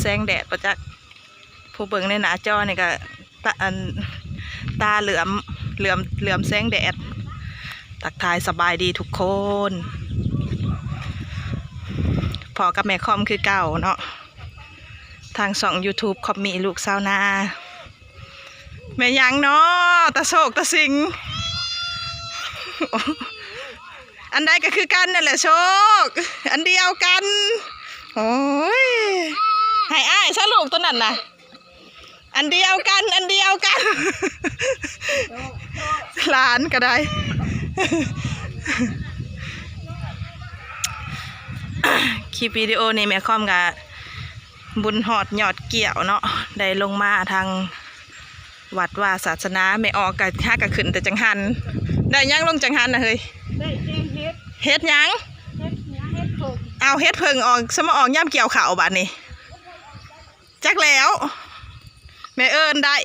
ແສງແດດບໍ່ຈັກ ຜູ້ເບິ່ງໃນໜ້າຈໍນີ້ກໍຕາ ອັນ ຕາເຫຼືອມ ເຫຼືອມ ເຫຼືອມແສງແດດ. ທັກທາຍສະບາຍດີທຸກຄົນ ພໍ້ກັບແມ່ຄອມຄືເກົ່າເນາະ ທາງຊ່ອງ YouTube ຄອມມີລູກຊາວນາ. ແມ່ຫຍັງເນາະ ຕາໂຊກຕາສິງ? ອັນໃດກໍຄືກັນນັ້ນແຫຼະໂຊກ ອັນດຽວກັນ. ໂອ້ຍ ໃຫ້ອ້າຍຊະລູກໂຕນັ້ນນະ ອັນດຽວກັນ ອັນດຽວກັນ ຫຼານກໍໄດ້. ຄລິບວິດີໂອນີ້ແມ່ຄອມກໍບຸນຮອດຍອດກ້ຽວເນາະ ໄດ້ລົງມາທາງ ວັດວາສາສະໜາ. ແມ່ອອກກະຫາກະຂຶ້ນແຕ່ຈັງຫັນ. ໄດ້ຫຍັງລົງຈັງຫັນນະເຮີ້ຍ? ໄດ້ແກງເຫັດ. ເຫັດຫຍັງ? ເຫັດຫຍັງ? ເຫັດເຜິ້ງ. ເອົາ ເຫັດເຜິ້ງອອກ ສະມາອອກຍາມກ່ຽວເຂົ້າບາດນີ້. ຈັກແລ້ວ ແມ່ເອີ້ນໄດ້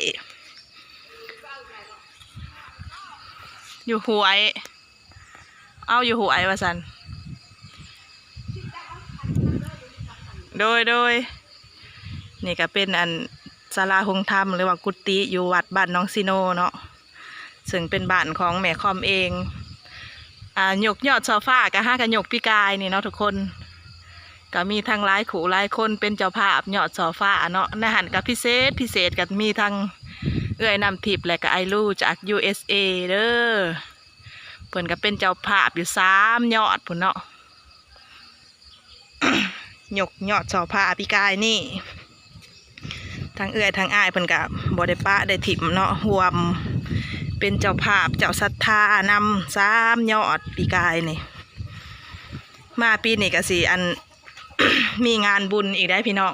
ຢູ່ຫ້ວຍ. ເອົາ ຢູ່ຫ້ວຍວ່າຊັ້ນ. ໂດຍ ໂດຍ ນີ້ກໍເປັນອັນສາລາໂຮງທຳ ຫຼືວ່າກຸຕິຢູ່ວັດບ້ານໜອງຊີໂນເນາະ ເຊິ່ງເປັນບ້ານຂອງແມ່ຄອມເອງ. ອ່າ ຍົກຍອດຊ່ອຟ້າກໍຫາກໍຍົກປີກາຍນີ້ເນາະທຸກຄົນ. ກໍມີທັງຫຼາຍຄູ່ຫຼາຍຄົນເປັນເຈົ້າພາບຍອດຊ່ອຟ້າເນາະ. ໃນຫັ້ນກໍພິເສດ ພິເສດກໍມີທັງເອື້ອຍນ້ຳທິບ ແລະກໍອ້າຍລູຈາກ ຢູເອສເອ ເດີ. ເພິ່ນກໍເປັນເຈົ້າພາບຢູ່ສາມຍອດພຸ້ນເນາະ ຍົກຍອດຊ່ອຟ້າປີກາຍນີ້. ທັງເອື້ອຍທັງອ້າຍເພິ່ນກໍບໍ່ໄດ້ປະໄດ້ຖິ້ມເນາະ ຮ່ວມເປັນເຈົ້າພາບເຈົ້າສັດທານຳສາມຍອດປີກາຍນີ້. ມາປີນີ້ກໍຊິອັນ ມີງານບຸນອີກໄດ໋ພີ່ນ້ອງ.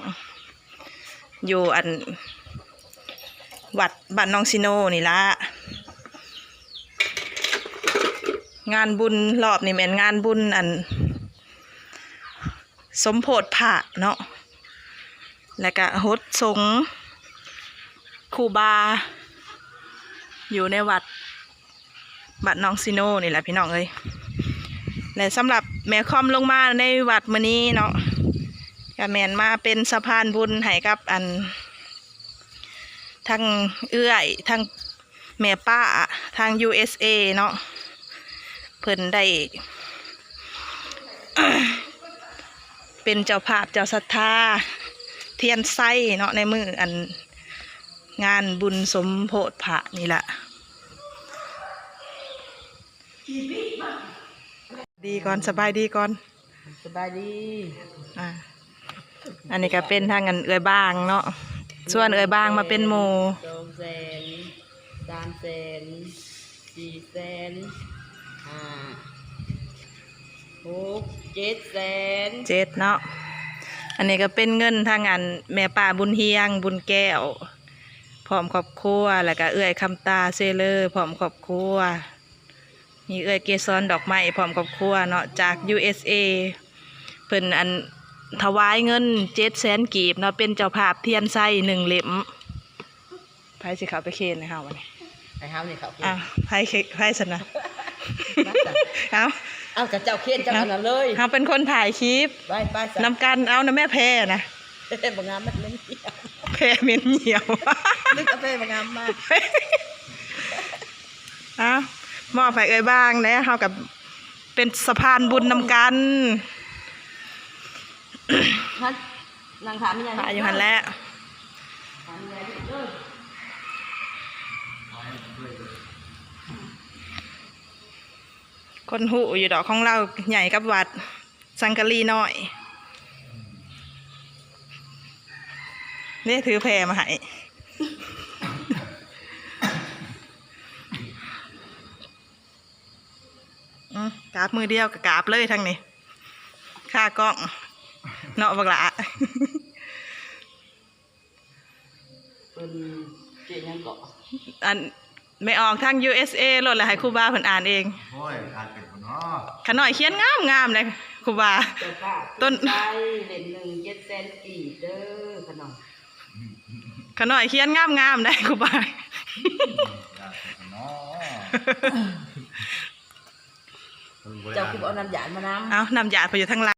ຢູ່ອັນ ວັດບ້ານໜອງຊີໂນນີ້ລະ. ງານບຸນລອບນີ້ແມ່ນງານບຸນອັນ ສົມໂພດພະເນາະ ແລ້ວກະຫົດສົງຄູບາ ຢູ່ໃນວັດ ວັດໜອງຊີໂນນີ້ແຫຼະພີ່ນ້ອງເອີຍ. ແລະ ສຳລັບແມ່ຄອມລົງມາໃນວັດມື້ນີ້ເນາະ ກະແມ່ນມາເປັນສະພານບຸນໃຫ້ກັບອັນ ທັງເອື້ອຍ ທັງແມ່ປ້າ ທາງ ຢູເອສເອ ເນາະ ເພິ່ນໄດ້ ເປັນເຈົ້າພາບເຈົ້າສັດທາທຽນໄຊເນາະ ໃນມື້ອັນ ງານບຸນສົມໂພດພະນີ້ລະ. ດີກ່ອນ ສະບາຍດີກ່ອນ ສະບາຍດີ. ອ່າ ອັນນີ້ກໍເປັນທາງອັນເອື້ອຍບາງເນາະ ຊວນເອື້ອຍບາງມາເປັນໝູ່. ສອງແສນ ສາມແສນ ສີ່ແສນ ຫ້າ ຫົກ ເຈັດແສນ ເຈັດເນາະ. ອັນນີ້ກໍເປັນເງິນທາງອັນແມ່ປ້າບຸນຮຽງ ບຸນແກ້ວ ພ້ອມຄອບຄົວ ແລ້ວກະເອື້ອຍຄຳຕາເຊເລີ ພ້ອມຄອບຄົວ ມີເອື້ອຍເກສອນດອກໄມ້ ພ້ອມຄອບຄົວເນາະ ຈາກ ຢູເອສເອ ເພິ່ນອັນ ຖວາຍເງິນເຈັດແສນກີບເນາະ ເປັນເຈົ້າພາບທຽນໄຊໜຶ່ງເຫຼັ້ມ. ໃຜຊິເຂົ້າໄປເຄນໃຫ້ເຮົາບັດນີ້? ໃຫ້ເຮົານີ້ເຂົ້າເຄນ. ອ້າວ ໃຜເຄ- ໃຜຊັ້ນນະ? ມາຊັ້ນ. ເອົາ ເອົາ ກະເຈົ້າເຄນເຈົ້າອັນນັ້ນເລີຍ ເຮົາເປັນຄົນຖ່າຍຄລິບ. ໄປ ໄປຊັ້ນ ນຳກັນ. ເອົານະແມ່ແພນະ ແພບໍ່ງາມ ມັນເໝັນຫຽວ ແພເໝັນຫຽວ ນຶກເອົາແພບໍ່ງາມມາ. ເອົາ ມອບໃຫ້ເອື້ອຍບາງແດ່ ເຮົາກໍເປັນສະພານບຸນນຳກັນ. ຫັ້ນ ນັ່ງຖາມອີ່ຫຍັງ ຖ້າຢູ່ຫັ້ນແຫຼະ. ຄົນຮູ້ຢູ່ດອກ ຂອງລາວໃຫຍ່ກັບວັດ ສັງກະລີນ້ອຍເດ້ ຖືແພມາໃຫ້. ອືມ ກາບມືດຽວກໍກາບເລີຍທາງນີ້ ຄາກ້ອງເນາະບັກຫຼ້າ. ເພິ່ນເຈຫຍັງເກາະ? ອັນ ແມ່ອອກທາງ ຢູເອສເອ ໂລດ ແລ້ວໃຫ້ຄູບາເພິ່ນອ່ານເອງ. ໂອ້ຍ ອ່ານເປັນບໍ່ນໍ? ຂະນ້ອຍຂຽນງາມໆເດ້ຄູບາ. ເຈົ້າພາບຕົ້ນໄປເຫຼັ້ມໜຶ່ງ ເຈັດແສນກີບເດີຂະນ້ອຍ. ຂະນ້ອຍຂຽນງາມໆໄດ໋ຄູບາ. ເຈົ້າຄືບໍ່ເອົານ້ຳຢາດມານຳ? ເອົາ ນ້ຳຢາດໄປຢູ່ທາງຫຼັງ.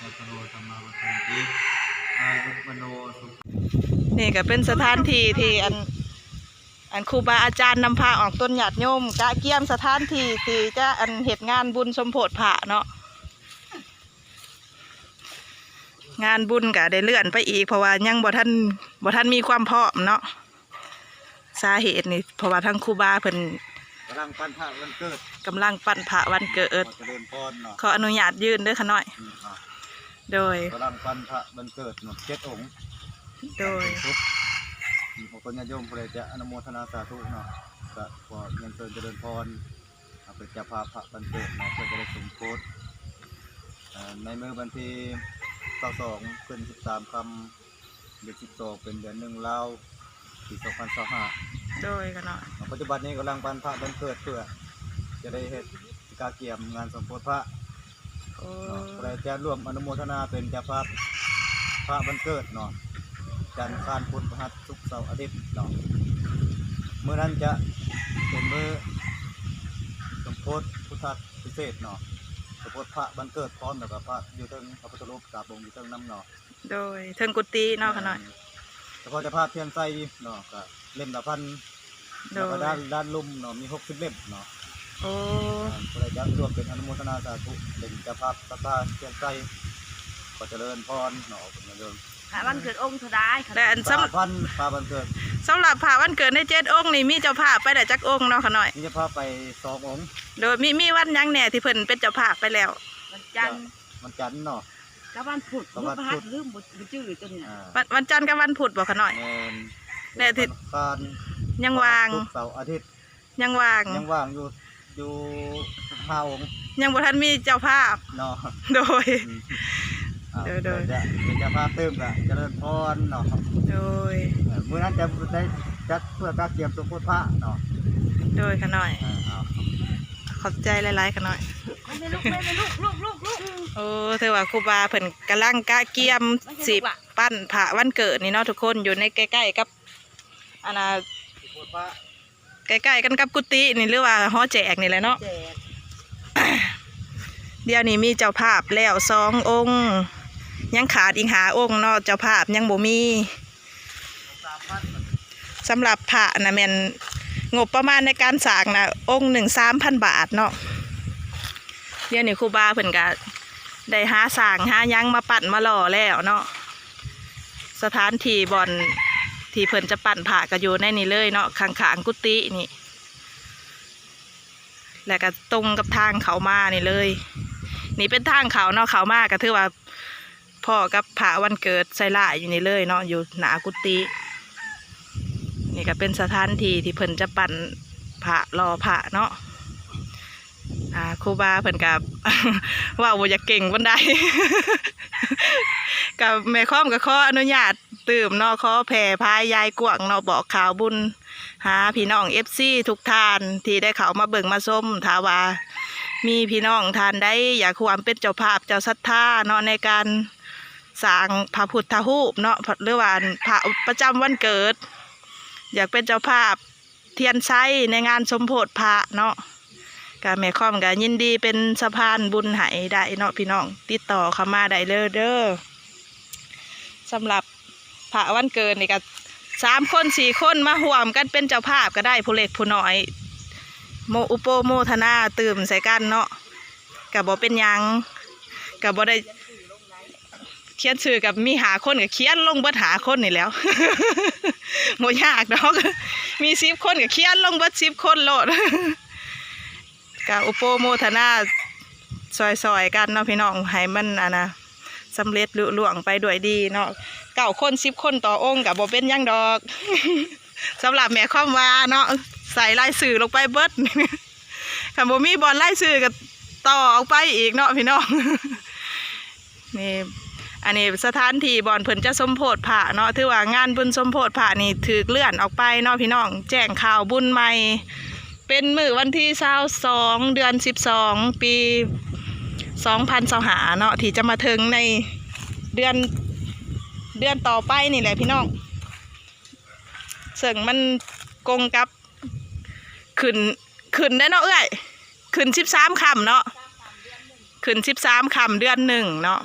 จโต สัมมาวัฏฏันติ อายุ วัณโณ สุข ນີ້ກໍເປັນສະຖານທີ່ທີ່ອັນ ອັນຄູບາອາຈານນຳພາອອກຕົນຍາດໂຍມ ກະກຽມສະຖານທີ່ທີ່ຈະອັນເຮັດງານບຸນສົມໂພດພະເນາະ. ງານບຸນກະໄດ້ເລື່ອນໄປອີກ ເພາະວ່າຍັງບໍ່ທັນ ບໍ່ທັນມີຄວາມພ້ອມເນາະ. ສາເຫດນີ້ເພາະວ່າທາງຄູບາເພິ່ນກຳລັງປັ້ນພະວັນເກີດ ກຳລັງປັ້ນພະວັນເກີດ ຂໍຈະເລີນພອນເນາະ ຂໍອະນຸຍາດຢືນເດີຂະນ້ອຍ. ອືມ ອ່າ ໂດຍ ກຳລັງປັ້ນພະວັນເກີດເນາະ ເຈັດອົງ. ໂດຍ ເປັນສຸກ ອືມ ຂອບຄຸນຍາດໂຍມຜູ້ໃດຈະອະນຸໂມທະນາສາທຸເນາະ ກະຂໍຮຽນເຊີນຈະເລີນພອນ ເອົາເປັນເຈົ້າພາບພະວັນເກີດເນາະ ເພື່ອຈະໄດ້ສົມໂພດ ເອີ ໃນມື້ວັນທີຊາວສອງ ຂຶ້ນສິບສາມຄ່ຳ ເດືອນສິບສອງ ເປັນເດືອນໜຶ່ງລາວ ປີສອງພັນຊາວຫ້າ. ໂດຍ ຂະນ້ອຍ ປັດຈຸບັນນີ້ກຳລັງປັ້ນພະວັນເກີດ ເພື່ອຈະໄດ້ເຮັດກະກຽມງານສົມໂພດພະ. ໂອ້ ເນາະ ຜູ້ໃດຈະຮ່ວມອະນຸໂມທະນາເປັນເຈົ້າພາບພະວັນເກີດເນາະ ຈັນ ອັງຄານ ພຸດ ພະຫັດ ສຸກ ເສົາ ອາທິດເນາະ ມື້ນັ້ນຈະເປັນມື້ສົມໂພດພຸດທະພິເສດເນາະ ສົມໂພດພະວັນເກີດ ພ້ອມແລ້ວກໍພະຢູ່ເທິງ ພະພຸດທະຮູບຕາບົ່ງຢູ່ເທິງນຳເນາະ. ໂດຍ ເທິງກຸຕິເນາະ ຂະນ້ອຍ. ແມ່ນ ສະເພາະເຈົ້າພາບທຽນໄຊເນາະ ກະເຫຼັ້ມລະພັນ ໂດຍ ແລ້ວກະດ້ານ ດ້ານລຸ່ມເນາະ ມີຫົກສິບເຫຼັ້ມເນາະ. ໂອ້ ອ່າ ຜູ້ໃດຈະຮ່ວມເປັນອະນຸໂມທະນາສາທຸ ເປັນເຈົ້າພາບສະພາທຽນໄຊ ຂໍຈະເລີນພອນເນາະ ເປັນເລີນ ພະວັນເກີດອົງເທົ່າໃດ? ແລະ ອັນສຳ ພະວັນ ພະວັນເກີດ ສຳລັບພະວັນເກີດໃນເຈັດອົງນີ້ ມີເຈົ້າພາບໄປແລ້ວຈັກອົງເນາະ ຂະນ້ອຍ? ມີເຈົ້າພາບໄປສອງອົງ. ໂດຍ ມີ ມີວັນຫຍັງແດ່ທີ່ເພິ່ນເປັນເຈົ້າພາບໄປແລ້ວ? ວັນຈັນ ວັນຈັນເນາະ ກັບວັນພຸດ ກັບວັນພຸດ ຫຼືບໍ່ ບໍ່ຈື່ຕົວນີ້ນະ. ອ່າ ວັນ ວັນຈັນກັບວັນພຸດບໍ່ຂະນ້ອຍ? ແມ່ນ. ແລະ ທີ່ ວັນອັງຄານ ຍັງວ່າງ ວັນສຸກ ເສົາ ອາທິດ ຍັງວ່າງ ຍັງວ່າງຢູ່ ຢູ່ຫ້າອົງ ຍັງບໍ່ທັນມີເຈົ້າພາບເນາະ. ໂດຍ ອືມ ອ່າ ໂດຍ ໂດຍ ເປັນເຈົ້າພາບຕື່ມກະຈະເລີນພອນເນາະ. ໂດຍ ເອີ ມື້ນັ້ນຈະໄດ້ຈັດເພື່ອກະກຽມສົມໂພດພະເນາະ. ໂດຍ ຂະນ້ອຍ ເອີ ເອົາ ຂອບໃຈຫຼາຍໆ ຂະນ້ອຍ. ແມ່ລູກ ແມ່ລູກ ລູກ ລູກ ລູກ ໂອ້ ຖືວ່າຄູບາເພິ່ນກຳລັງກະກຽມ ມັນຊິ ຊິ ລູກຫຼະ ປັ້ນພະວັນເກີດນີ້ເນາະທຸກຄົນ ຢູ່ໃນໃກ້ໆ ກັບ ອັນນ່າ ໃກ້ໆ ກັນກັບກຸຕິນີ້ ຫຼືວ່າຫໍແຈກນີ້ແຫຼະເນາະ. ແຈກ ດຽວນີ້ມີເຈົ້າພາບແລ້ວສອງອົງ ຍັງຂາດອີກຫ້າອົງເນາະ ເຈົ້າພາບຍັງບໍ່ມີ. ສຳລັບພະນະແມ່ນງົບປະມານໃນການສ້າງນະ ອົງໜຶ່ງສາມພັນບາດເນາະ. ດຽວນີ້ຄູບາເພິ່ນກະໄດ້ຫາສ້າງຫາຫຍັງມາປັ້ນມາຫຼໍ່ແລ້ວເນາະ. ສະຖານທີ່ບ່ອນທີ່ເພິ່ນຈະປັ້ນພະກະຢູ່ໃນນີ້ເລີຍເນາະ ຂ້າງໆ ກຸຕິນີ້ ແລ້ວກະຕົງກັບທາງເຂົ້າມານີ້ເລີຍ. ນີ້ເປັນທາງເຂົ້າເນາະ ເຂົ້າມາກະຖືວ່າ ພໍ້ກັບພະວັນເກີດໄຊລາດຢູ່ນີ້ເລີຍເນາະ ຢູ່ໜ້າກຸຕິ. ນີ້ກະເປັນສະຖານທີ່ທີ່ເພິ່ນຈະປັ້ນພະ ຫຼໍ່ພະເນາະ. ອ່າ ຄູບາເພິ່ນກະ ເວົ້າບໍ່ຢາກເກັ່ງປານໃດ ກະແມ່ຄອມກະຂໍອະນຸຍາດຕື່ມເນາະ ຂໍແຜ່ພາຍຢາຍກວ້າງເນາະ ບອກຂ່າວບຸນ ຫາພີ່ນ້ອງເອັຟຊີທຸກທ່ານທີ່ໄດ້ເຂົ້າມາເບິ່ງມາຊົມ. ຖ້າວ່າມີພີ່ນ້ອງທ່ານໃດຢາກຮ່ວມເປັນເຈົ້າພາບເຈົ້າສັດທາເນາະ ໃນການສ້າງພະພຸດທະຮູບເນາະ ຫຼືວ່າພະປະຈຳວັນເກີດ ຢາກເປັນເຈົ້າພາບທຽນໄຊໃນງານສົມໂພດພະເນາະ ກະແມ່ຄອມກະຍິນດີເປັນສະພານບຸນໃຫ້ໄດ້ເນາະ ພີ່ນ້ອງ ຕິດຕໍ່ເຂົ້າມາໄດ້ເລີຍເດີ. ສຳລັບ ພະວັນເກີດນີ້ກະສາມຄົນສີ່ຄົນມາຮ່ວມກັນເປັນເຈົ້າພາບກະໄດ້ ຜູ້ເລັກຜູ້ນ້ອຍ ໂມ ອຸໂປໂມທະນາຕື່ມໃສ່ກັນເນາະ ກະບໍ່ເປັນຫຍັງ ກະບໍ່ໄດ້ຂຽນຊື່ ກະມີຫ້າຄົນກະຂຽນລົງເບິດຫ້າຄົນນີ້ແຫຼ້ວ ບໍ່ຍາກດອກ ມີສິບຄົນກະຂຽນລົງເບິດສິບຄົນໂລດ ກະອຸໂປໂມທະນາຊ່ອຍໆ ກັນເນາະພີ່ນ້ອງ ໃຫ້ມັນ ອັນນ່າ ສຳເລັດລຸລ່ວງໄປດ້ວຍດີເນາະ. ເກົ້າຄົນສິບຄົນຕໍ່ອົງກະບໍ່ເປັນຫຍັງດອກ ສຳລັບແມ່ຄອມວ່າເນາະ ໃສ່ລາຍຊື່ລົງໄປເບິດ ຄັນບໍ່ມີບ່ອນລາຍຊື່ກະຕໍ່ອອກໄປອີກເນາະພີ່ນ້ອງ. ນີ້ ອັນນີ້ສະຖານທີ່ບ່ອນເພິ່ນຈະສົມໂພດພະເນາະ ຖືວ່າງານບຸນສົມໂພດພະນີ້ຖືກເລື່ອນອອກໄປເນາະພີ່ນ້ອງ ແຈ້ງຂ່າວບຸນໃໝ່ ເປັນມື້ວັນທີຊາວສອງ ເດືອນສິບສອງ ປີສອງພັນຊາວຫ້າເນາະ ທີ່ຈະມາເຖິງໃນເດືອນ ເດືອນຕໍ່ໄປນີ້ແຫຼະພີ່ນ້ອງ ເຊິ່ງມັນກົງກັບ ຂຶ້ນ ຂຶ້ນໄດ້ເນາະເອື້ອຍ ຂຶ້ນສິບສາມຄ່ຳເນາະ ຂຶ້ນສິບສາມຄ່ຳເດືອນໜຶ່ງເນາະ.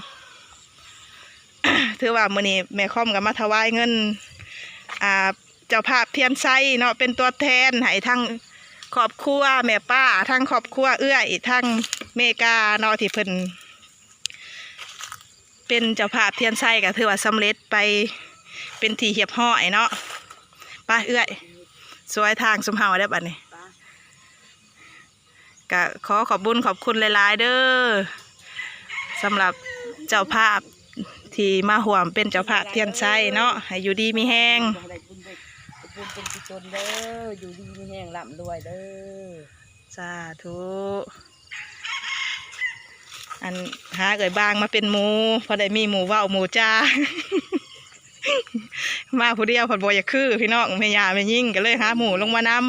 ຖືວ່າມື້ນີ້ແມ່ຄອມກະມາຖວາຍເງິນ ອ່າ ເຈົ້າພາບທຽນໄຊເນາະ ເປັນຕົວແທນໃຫ້ທັງຄອບຄົວແມ່ປ້າ ທັງຄອບຄົວເອື້ອຍ ທັງເມກາເນາະ ທີ່ເພິ່ນ ເປັນເຈົ້າພາບທຽນໄຊກະຖືວ່າສຳເລັດໄປເປັນທີ່ຮຽບຮ້ອຍເນາະ. ໄປເອື້ອຍ ສວຍທາງຊຸມເຮົາແລ້ວບາດນີ້ ກະຂໍຂອບບຸນຂອບຄຸນຫຼາຍໆເດີ ສຳລັບເຈົ້າພາບທີ່ມາຮ່ວມເປັນເຈົ້າພາບທຽນໄຊເນາະ ໃຫ້ຢູ່ດີມີແຮງ ໃຫ້ໄດ້ບຸນໄດ້ກຸສົນເດີ ຢູ່ດີມີແຮງ ລ່ຳລວຍເດີ ສາທຸ. ອັນ ຫາເອື້ອຍບາງມາເປັນໝູ່ ພໍໄດ້ມີໝູ່ເວົ້າໝູ່ຈາ ມາຜູ້ດຽວພັດບໍ່ຢາກຄືພີ່ນ້ອງ ແມ່ຍ່າແມ່ຍິງກະເລີຍຫາໝູ່ລົງມານຳ.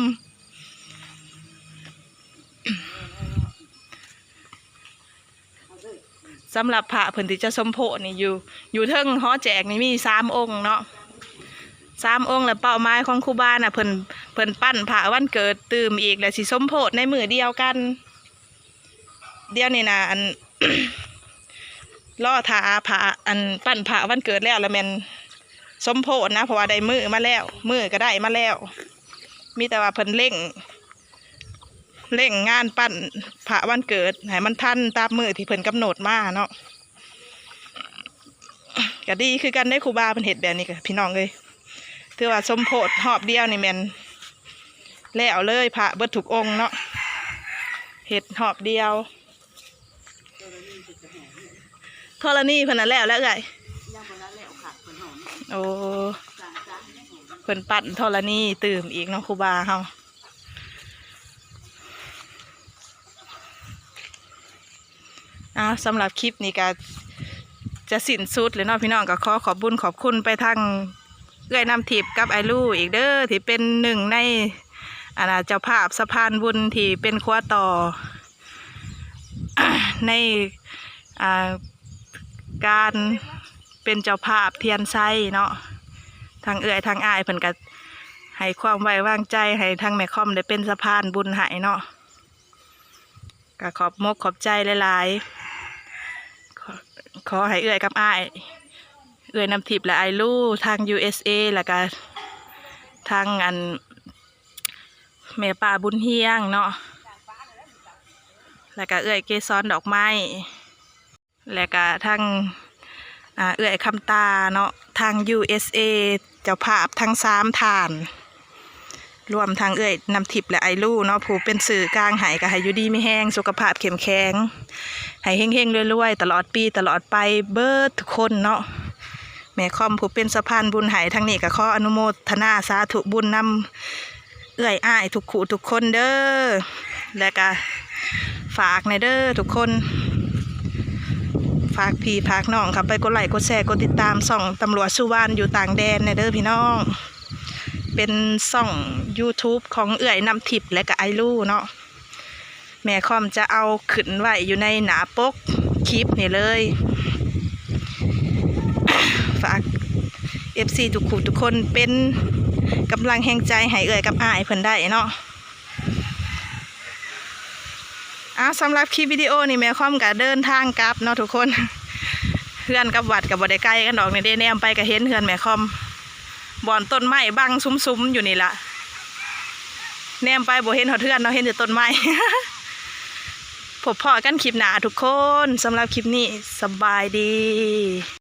ສຳລັບພະເພິ່ນທີ່ຈະສົມໂພດນີ້ ຢູ່ ຢູ່ເທິງຫໍແຈກນີ້ມີສາມອົງເນາະ ສາມອົງ ແລະເປົ້າໝາຍຂອງຄູບານະ ເພິ່ນ ເພິ່ນປັ້ນພະວັນເກີດຕື່ມອີກ ແລະຊິສົມໂພດໃນມື້ດຽວກັນ. ດຽວນີ້ນະ ອັນ ລໍຖ້າພະ ອັນ ປັ້ນພະວັນເກີດແລ້ວ ລະແມ່ນ ສົມໂພດນະ ເພາະວ່າໄດ້ມື້ມາແລ້ວ ມື້ກໍໄດ້ມາແລ້ວ ມີແຕ່ວ່າເພິ່ນເລັ່ງ ເລັ່ງງານປັ້ນພະວັນເກີດໃຫ້ມັນທັນຕາມມື້ທີ່ເພິ່ນກຳນົດມາເນາະ. ກໍດີຄືກັນເດ້ ຄູບາເພິ່ນເຮັດແບບນີ້ກໍ ພີ່ນ້ອງເອີຍ ຖືວ່າສົມໂພດຮອບດຽວນີ້ແມ່ນແລ້ວເລີຍ ພະເບິດທຸກອົງເນາະ ເຮັດຮອບດຽວ. ທໍລະນີເພິ່ນນະແລ້ວແລ້ວເອື້ອຍ? ຍັງບໍ່ທັນແລ້ວ ຂາດເພິ່ນຫ້ອງ. ໂອ້ ເພິ່ນປັ້ນທໍລະນີຕື່ມອີກເນາະ ຄູບາເຮົາ. ອ້າວ ສຳລັບຄລິບນີ້ກໍຈະສິ້ນສຸດແລ້ວເນາະ ພີ່ນ້ອງ. ກໍຂໍຂອບບຸນຂອບຄຸນໄປທາງເອື້ອຍນ້ຳທິບກັບອ້າຍລູອີກເດີ ທີ່ເປັນໜຶ່ງໃນ ອັນນ່າ ເຈົ້າພາບສະພານບຸນທີ່ເປັນຂົວຕໍ່ ໃນ ອ່າ ການເປັນເຈົ້າພາບທຽນໄຊເນາະ. ທັງເອື້ອຍທັງອ້າຍເພິ່ນກໍໃຫ້ຄວາມໄວ້ວາງໃຈໃຫ້ທາງແມ່ຄອມໄດ້ເປັນສະພານບຸນໃຫ້ເນາະ. ກໍຂອບມົກຂອບໃຈຫຼາຍໆ. ຂໍ ຂໍໃຫ້ເອື້ອຍກັບອ້າຍ ເອື້ອຍນ້ຳທິບ ແລະ ອ້າຍລູ ທາງ ຢູເອສເອ ແລ້ວກະທາງ ອັນ ແມ່ປ້າບຸນຮຽງເນາະ ແລ້ວກະເອື້ອຍເກສອນດອກໄມ້ ແລ້ວກະທາງ ອ່າ ເອື້ອຍຄຳຕາເນາະ ທາງ ຢູເອສເອ ເຈົ້າພາບທັງສາມທ່ານ ລວມທັງເອື້ອຍນ້ຳທິບ ແລະ ອ້າຍລູເນາະ ຜູ້ເປັນສື່ກາງໃຫ້ ກໍໃຫ້ຢູ່ດີມີແຮງ ສຸຂະພາບເຂັ້ມແຂງ ໃຫ້ເຮັງໆລວຍໆ ຕະຫຼອດປີຕະຫຼອດໄປເບິດທຸກຄົນເນາະ. ແມ່ຄອມຜູ້ເປັນສະພານບຸນໃຫ້ ທາງນີ້ກໍຂໍອະນຸໂມທະນາສາທຸບຸນນຳເອື້ອຍອ້າຍທຸກຄູ່ທຸກຄົນເດີ ແລະກະຝາກແດ່ເດີທຸກຄົນ ຝາກພີ່ຝາກນ້ອງເຂົ້າໄປກົດໄລ້ກົດແຊ ກົດຕິດຕາມຊ່ອງຕຳຫຼວດສຸວານຢູ່ຕ່າງແດນແດ່ເດີພີ່ນ້ອງ. ເປັນຊ່ອງຢູທູບຂອງເອື້ອຍນ້ຳທິບ ແລະກະອ້າຍລູເນາະ. ແມ່ຄອມຈະເອົາຂຶ້ນໄວ້ຢູ່ໃນໜ້າປົກຄລິບນີ້ເລີຍ. ຝາກເອັຟຊີທຸກຄູ່ທຸກຄົນເປັນກຳລັງແຮງໃຈໃຫ້ເອື້ອຍກັບອ້າຍເພິ່ນໄດ້ເນາະ. ອ້າວ ສຳລັບຄລິບວິດີໂອນີ້ ແມ່ຄອມກໍເດີນທາງກັບເນາະທຸກຄົນ. ເຮືອນກັບວັດກໍບໍ່ໄດ້ໄກກັນດອກ ນີ້ເດ້ ແນມໄປກໍເຫັນເຮືອນແມ່ຄອມ. ບ່ອນຕົ້ນໄມ້ບັງສຸມໆຢູ່ນີ້ລະ ແນມໄປບໍ່ເຫັນຮອດເຮືອນເນາະ ເຫັນແຕ່ຕົ້ນໄມ້. ພົບພໍ້ກັນຄລິບໜ້າທຸກຄົນ. ສຳລັບຄລິບນີ້ ສະບາຍດີ.